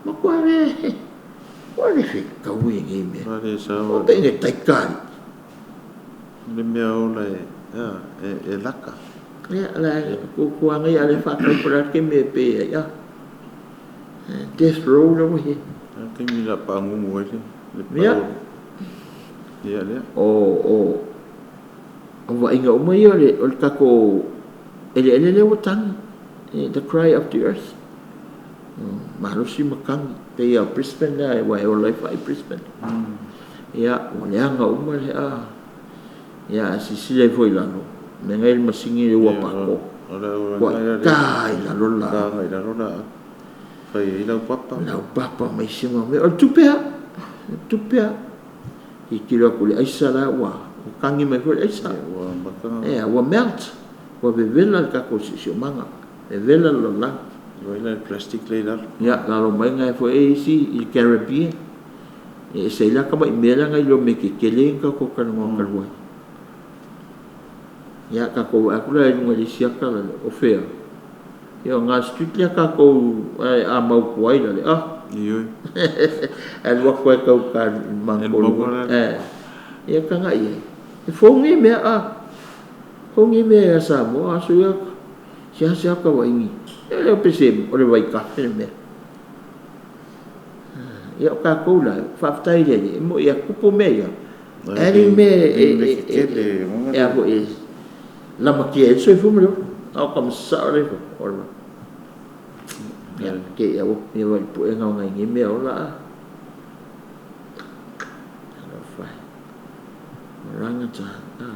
Matua le, ua le fetau e nei mea. Wale sawa. O te ine taikari. Le mea ola e, e, e laka. Ia, la, ku kuanga ia le whakau pora ke me pe ia. Death row la wahi. Ke mi la pangungu ai le. Ia. Ia lea. O, o vaaiga uma ia o le tatou eleele lea ua tagi, the cry of the earth. Malosi ma tagi, pei lava o Brisbane lea aua e ola ai fai Brisbane. Ia, ua leaga uma le a. Ia, a silasila ifo i lalo, mea ngai le masini le ua pako. Ua ta i lalo la. Ta i lalo la. Fai ai lau papa. Lau papa ma isi mau mea. O le tupe lava. O le tupe lava. Tilotilo atu i le aisa la ua tagi mai foi le aisa. Ua amata. Ea, ua melt. Ua vevela le tatou siosiomaga. Vevela le lalolagi. Ua i le plastic lea i lalo. Ia, lalo mai nai foi e isi i le Caribbean. E ese ai la tamai mea la nai lo me kekele ni tatou talanoa talu ai. Ia, tatou vaai atu la i luga i le isi ata la le, o fea? Ia, o ngā street lea tatou a mau atu ai la le, ah! Ioe. Alu atu ai tau ka mangolu. Ia, tagai ai. E fou nei mea, ah! Fou nei mea ia Samoa, aso ia, seasea tauaiga. Ia, leo pe se, o le vaitafe le mea. Ia, o tatou la, faafetai i le Alii, e moi ia tupu mea ia, adding mea e a foi e lamatia ai le soifua ma le ola. A o ka masao le ifo, o le Ia, ke ia ua ia wai puega o ngai ngai mea ola a. Alofa e. Rangata, a.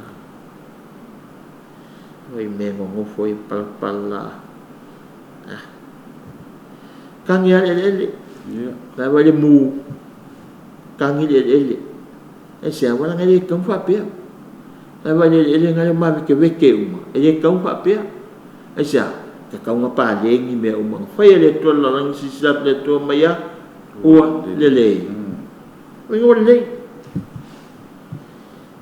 Wai mea nonofo i palapala. Ah. Tagi lava le eleele. La e vaai le mu, tagi le eleele. Aisea? Aua leaga e le tatau ona faapea. La e vaai le eleele na e mavekeveke uma, e le tatau ona faapea. Aisea? E tatau ona paleni mea uma na fai e le Atua i le lalolagi, silasila atu le Atua mai a, ua lelei. Ua ua lelei.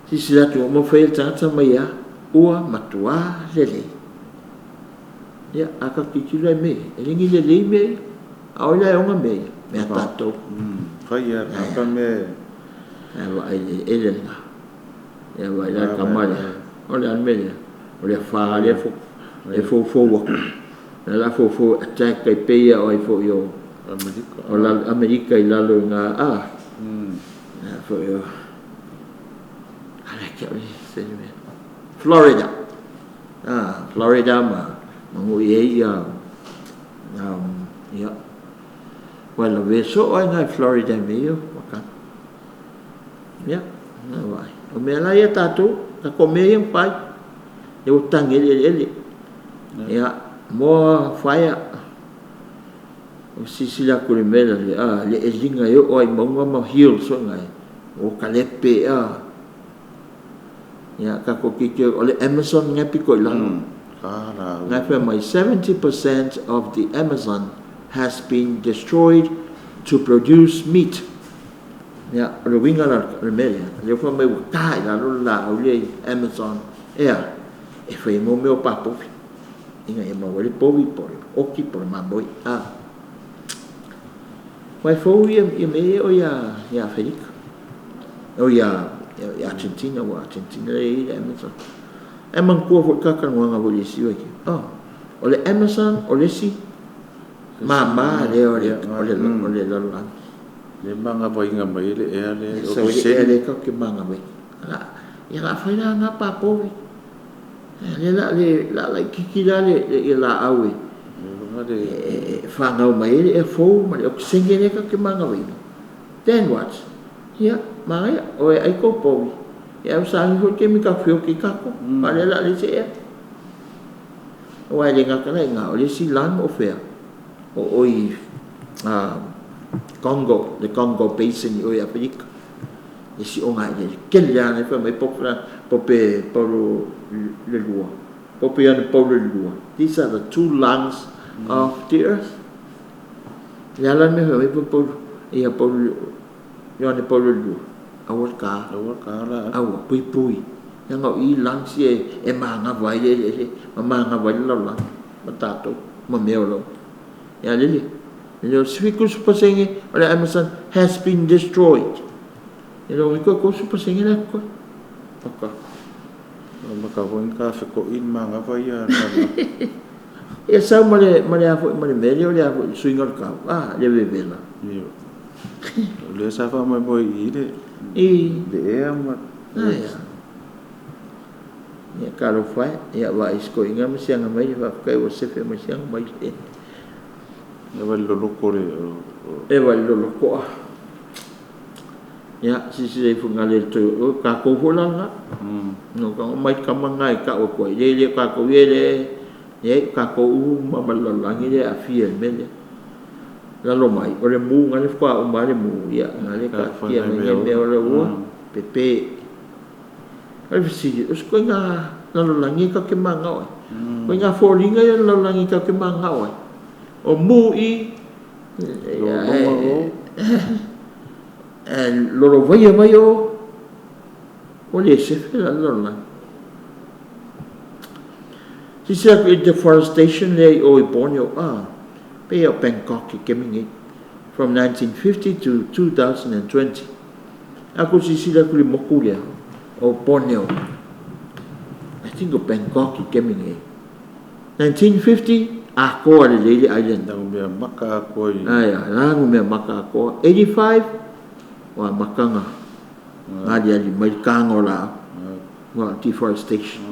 Silasila atu uma fai e le tagata mai a, ua matuā lelei. Ia, a tatou tilotilo la i mea ia, e le ni lelei mea ia. A o ai la e ona mea ia? Mea a tatou. Fai lava le tagata mea e. Ae vaai i le eleele lena. Ia vaai la le tama lea. O le a le mea lea? O le afa lea e foufou atu. O lea o le a foufou e attack ai pei lava o ai foi o Amerika. O Amerika i lalo i ina a. A foi o a le ke o le mea. Florida. A Florida ma ma ngui ai ia ia ua lawe soo ai ngai Florida me ia waka. Ia, na vai. O mea la ia tatou, tatou mea ia mawhai. Le ua tagi ai le eleele. Ia, more fire. Ua silasila atu i le mea lea, le eliga e oo lava i mauga ma hills foi na, o kalepe a. Ia, tatou tilotilo, o le Amazon lena e pito i lalo. Lena e fai mai, 70% of the Amazon has been destroyed to produce meat. Ia, o le uiga la o le mea lea, lea ua fai mai ua ta i lalo le laau lea i Amazon, e a? E fai ai mo mea o papovi, ina ia maua ai le povi po o le oti po o le mamoe. A. Aua e fou ia mea ia o ia Aferika, o ia Argentina, ua Argentina lea e i ai le Amazon. Ae manatua foi le talatalanoaga foi i le isi vaitaimi, oh, o le Amazon o le isi mama lea o le lalolagi. Le magavaina mai ai le ea lea, le okesene. Sau ai le ea lea tatou te magavaina. Ia o le a fai la lena papovi. Lea o le a laitiiti la le laau e fanau mai ai le ea fou ma le okesene lea tatou te magavaina. Then what? Ia, manaia, o e ai tou povi, ia ae ua sauni foi le taimi tatou feoti ai tatou, aua o lea o le a leai se ea. Aua e le gata la i ina, o le isi lung o fea? O o i Congo, le Congo Basin i o i Aferika. Le isi ogaeleele tele lava lea e fai mai Pope Paulo le Lua, Pope Ioane Paulo le Lua, these are the two lungs of the earth. O le a la le mea e fai mai ai Pope Paulo, ia Paulo, Ioane Paulo le Lua, aua le ta, Aua le ta la. Aua, puipui. Leaga o i lungs ia e manava ai le eleele ma manava ai le lalolagi ma tatou ma mea o lo o Ia lele, le o le 70% o le Amazon has been destroyed. E le o toe 30% la e totoe. Oka. Maka foi ni ka feto'i ni manava ia. Ia sau ma le ma le a foi ma le mea lea o le a foi le suiga o le tau, ah, le vevela. Io. O lea sa faamoemoe i le I le ea ma Aia. Ia talofa e, ia vaai i si toeaina ma si agamaile, faafetai ua sefe mai si agamaile. E va i le loloto le E va i le loloto a. Ia, silasila ifo i le toe, o tatou foi la lena. No ka mai tama na e tau atu ai, le le o tatou ia le, leai, o tatou uma ma le lalolagi lea e aafia i le mea lea. Lalo mai, o le mu, na le faatoa uma lava le mu, ia, na le taatia mai nai mea o le ua pepe. O le fesili, o se ituaiga lalolagi e tatou te mananao ai? O ituaiga foliga ia o le lalolagi tatou te mananao ai? O mu i, lolovaia mai o, ua le sefe la le lalolagi. Silasila atu i le deforestation lea i o i Borneo, ah, pei o Bangkok i taimi nei, from 1950 to 2020. A kou silasila atu i le moku lea o Borneo, I think o Bangkok i taimi nei. 1950, atoa lelei le island. Lagu mea maka atoa i. Aia, lagu mea maka atoa. 85, ua amataga aliali mai le taga o laau. Ua deforestation.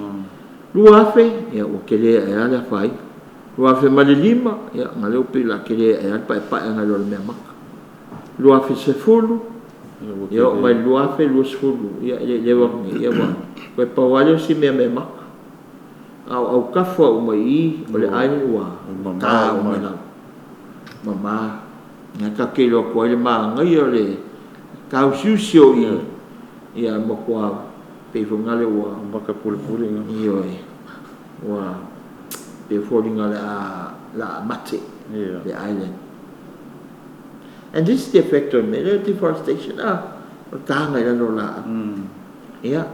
2000, ia ua tele ae lava le afaina. 2005, ia na lea ua pei o le a tele ae lava le paepaega i lo le mea maka. 2010, ia oo mai i le 2020, ia e le i leva atu nei, ia ua toe pau lava lea o si mea mea maka. A o autafa uma i i, o le island ua ta uma i lalo. Mama. Ia tatou te iloa atu ai le manaia o le taosiusi o i, ia matua pei foi lea ua Maka pulepule. Ioe. Ua pei foliga o le a la mate le island. And this is the effect on me, le deforestation, ah, o le taga i lalo o laau. Ia.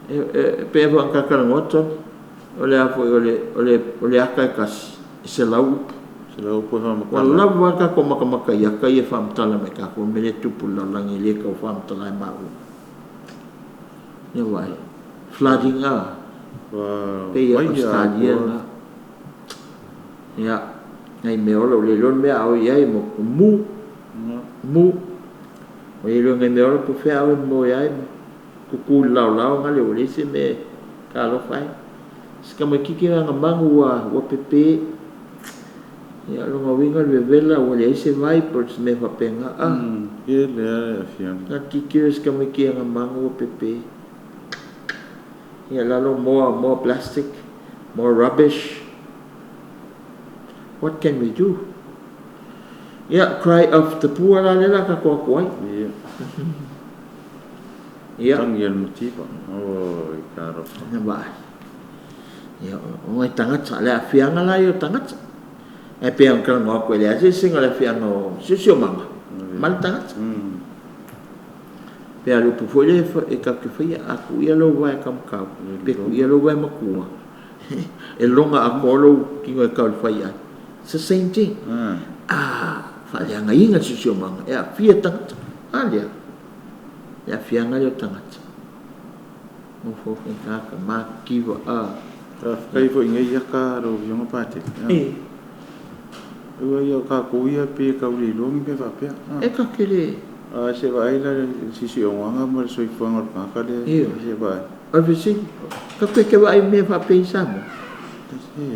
E pei foi ona talatalanoa Tony, o le a foi o le ata e tasi, e 100 upu. 100 upu e Ua faamatala. Lava a tatou matamata i ata ia e faamatala mai tatou mea lea e tupu i le lalolagi e le tau faamatala e maua. Ia vaai, flooding a, Ua pei vaia Australia atoa. Na. Ia, nai mea ola, ua le iloa le mea a o i ai, mo mu, mu. Ua le iloa nai mea ola po o fea a o e moe ai, tutu i le laolao na le ua leai se mea e talofa ai. Si tamaitiiti lana manu ua pepe. Ia, o lona uiga o le vevela ua leai se vai po o se mea faapena. Ah, Tele lava le aafiaga. Na tilotilo si tamaiti ana manu ua pepe. Ia lalo more plastic, more rubbish. What can we do? Ia, cry of the poor la le la ka ko ko ai. Ia. Ia. Tangi e le mativa. Oi, talofa. Ia vaai. Ia, o ngai tagata, le aafiaga la ia o tagata. Ae pei ona talanoa atu e leai se eseesega o le aafiaga o siosiomaga ma le tagata. Pe a o le upu foi lea e tatou te faia, a tuu ia lou vae taumatau, pe tuu ia lou vae matua, e loga atoa lou tino e tau i le fai ai. It's the same thing. A faaleagaina le siosiomaga, e aafia tagata. A lea, le aafiaga lea o tagata. Nofo faigata, mativa a. Faafetai foi i nei aka lau Afioga Patele. Ua ia o tatou ia pe tau le iloa ni mea faapea. E tatou te le. A se vaai la le siosiomaga ma le soifuaga o le tagata lea. Ioe. Se vaai. O le fesili, tatou te vaai i mea faapea i Samoa?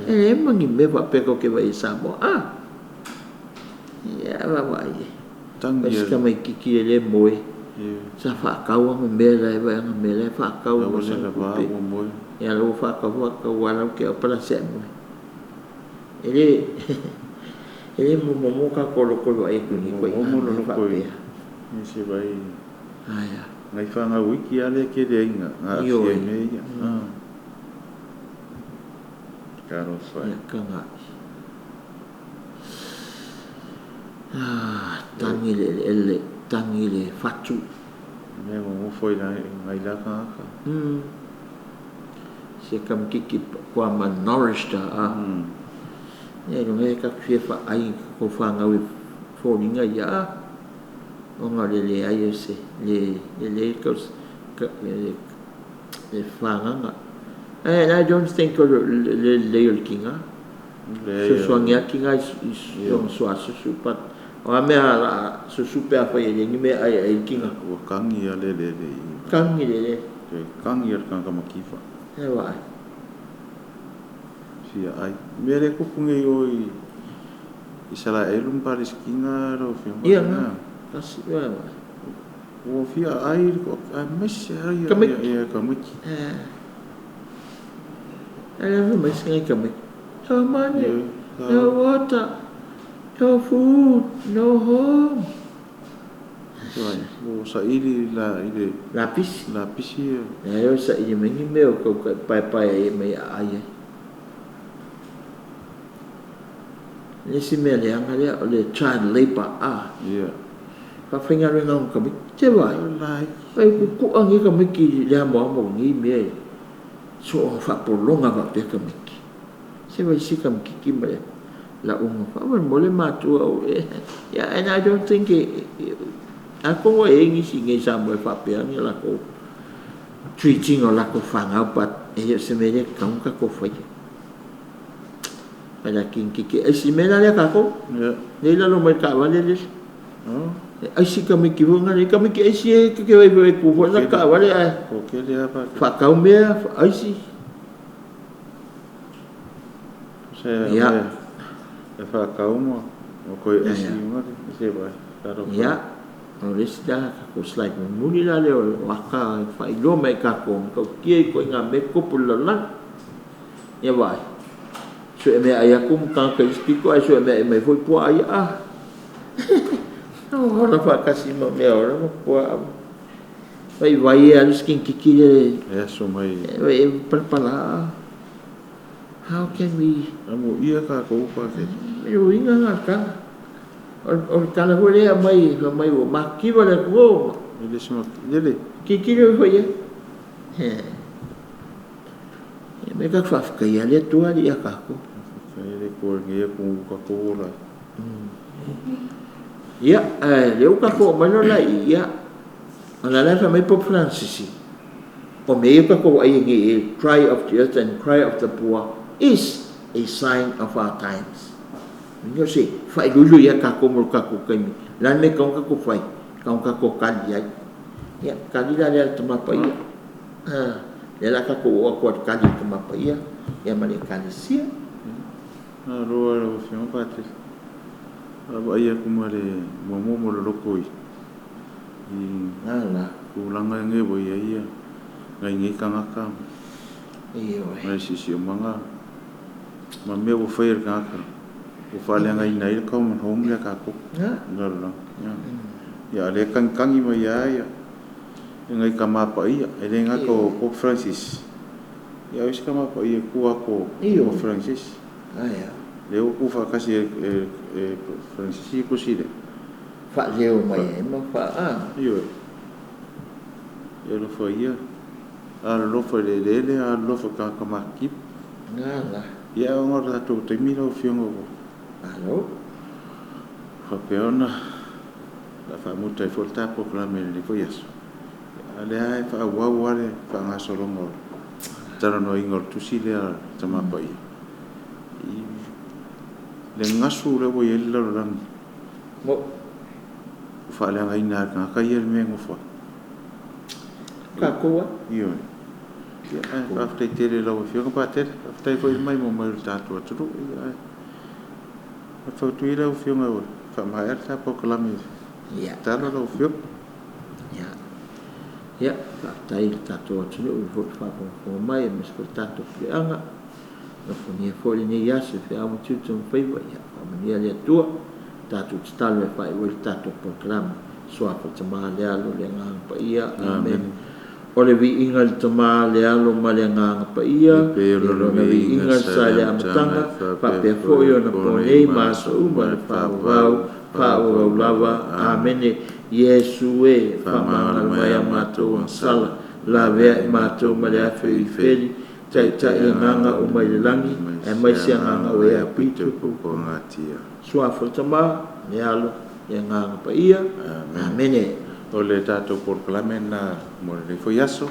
E leai ma ni mea faapea tatou te vaai i Samoa. A! Ia vaavaai e. Tangi Se tamaitiiti e le moe. Sa faatau ana mea la e vaai ana mea la e faatau ma sana tupe. Ia la ua faatau faatau lava lau te palasea moe. E le momomo tatou loko e vaai atu i ni ituaiga mea faapea. Se vai. Aia. Ngai fanau iki a le tele ai na aafia i mea ia. Talofa e. Ia tagai. Tagi le eleele, tagi le fatu. Mea nonofo i ngai la tagata. Se tamaitiiti kua malnourished a. Ia iloga e tatou fia faai tatou fanau i foliga ia a. Ona o le leai o se le lelei le fagaga. And I don't think o le lelei o le tiga. Fesoasoani lava tiga i lona suasusu, but o a mea o le a susu pe afai e leai ni mea e ai ai le tiga. Ua tagi lava le eleele i i. Tagi le eleele. Toe tagi lava le tagata mativa. E vaai. Fia ai. Mea lea e tupu nei o i Isaraelu ma Palesitina lau Afioga. Ia na. Tasi ia vaai. Ua fia ai aemaise ai ia tamaiti. E le mai se ngai tamaiti. No money, no water, no food, no home. Ua saili la i le lapisi. Lapisi ia. Leai o saili mai ni mea o kau paepae ai e mai aai ai. Le isi mea leaga lea o le child labour a. Ia. Faafaigaluega o tamaiti. Te vaai. Vai kukua nei tamaiti i le amoamo o nei mea e so o faapologa faapea tamaiti. Se vai si tamaitiiti ma le lauga faamolemole matua o e. Yeah, and I don't think atonu e i ai nisi i nei Samoa e faapea ni latou treating o latou fanau, but e le o se mea lea e tatau ona tatou faia. Vai la kinititi aisi mea la lea tatou. Nei lalo mai le taavale le. E aisi tamaiti foi na le tamaiti aisi e te vai vai ku foi na taavale ae. Faatau mea aisi. Se e faatau ma o koe aisi uma se vai. Ia, o le isi la tatou slide mulimuli la lea o aka e faailoa mai e tatou matautia i ituaiga mea e tupu i le lalolagi. Ia vaai, sue mea ai atu ma tagata i isi pito ae sue mea ai mai foi puaa ia a. Ola faatasi ma mea ola ma puaa. Vai vai e alu skinititi le. E aso mai. Vai e palapala a. How can we. Amo ia tatou pa te. E uiga na tala. O le tala foi lea mai mai ua mativa le atunuu. E le se lele. Tilotilo ifo i ai. Ia me tatou faafetaia le Atua alii ia tatou. Faafetai le Atua i lenei atunuu ua tatou ola ai. Ia, ae lea ua tatou oo mai loa la i ia. O la e fai mai Pope Francis, o mea ia ua tatou vaai ai nei, cry of the earth and cry of the poor is a sign of our times. O se faailoilo ia tatou mo le tatou taimi. O le a le mea e tatau ona tatou fai, tatau ona tatou tali ai. Ia, tali la lea a le Tama Paia. Lea la tatou oo atu i le tali a le Tama Paia, ia ma le Ekalesia. Malo lau Afioga Patele. Vaavaai atu ma le muamua mo le loko i Ala. tulaga nei ua i ai ia nai nei tagata. Ioe. Ma le siosiomaga ma mea ua faia e le tagata ua faaleagaina ai le common home lea a tatou i le lalolagi. Ia, a o lea e tagitagi mai lava nai tama paia, e le gata o Pope Francis, a o isi tama paia i tua atu o Pope Francis. Lea ua tuufaatasi e Francis le tusi lea. Faaleo mai ai ma faa... Ioe. Ia alofa ia, alolofa i le eleele, alolofa i tagata matitiva. Gala. Ia, ona o le tatou taimi lau Afioga ua Malo. faapea ona o le a faamuta ai foi le ta polokalame i lenei foi aso. A o lea e faaauau lava le faagasologa o le talanoaina o le tusi lea a le Tama Paia i le gasu lea ua i ai le lalolagi, ua faaleagaina lava e le tagata ia le mea e nofo ai. Tatou lava. Ioe. Ia, ae faafetai tele i lau Afioga Patele, faafetai foi i le maimoa mai o le tatou atunuu. Ia, ae fautuaina lau Afioga ua faamaea le ta polokalame. Tatalo lau Afioga. Ia, faafetai i le tatou atunuu i foi le faafogafoga mai, aemaise foi le tatou puleaga. Alofagia foi lenei aso i feau ma tiute ma faiva, ia faamanuia le Atua. Tatou tatalo e faaiu ai le tatou polokalame. Suafa le Tama, le Alo, le Agaga Paia. Amene. O le viiga i le Tama, le Alo ma le Agaga Paia, E pei o lona viiga sa i le amataga, faapea foi ona po nei ma aso uma, le faavavau, faavavau lava. Amene. Iesu e, faamagalo mai a matou agasala, lavea i matou ma le afi o ifeli, taitai agaga uma i le lagi, aemaise agaga o e aupito i puapuaga. Suafa le Tama, le Alo, le Agaga Paia. Amene. O le tatou polokalame lena mo lenei foi aso.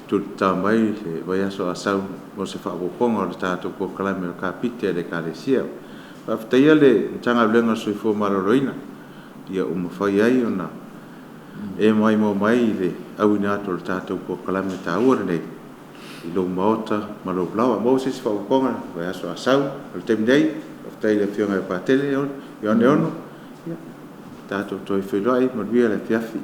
Tulitao mai le vaiaso a sau mo se faaopoopoga o le tatou polokalame o le Kapite a le Ekalesia. Faafetaia le Matagaluega o le Soifua Maloloina ua mafai ai ona e maimoa mai i le auina atu o le tatou polokalame taua lenei i lou maota ma lou laoa. Maua se isi faaopoopoga i le vaiaso a sau. O le taimi nei, faafetai i le Afioga ia Patele Ioane Ono. Ia tatou toe feiloai. Manuia le afiafi.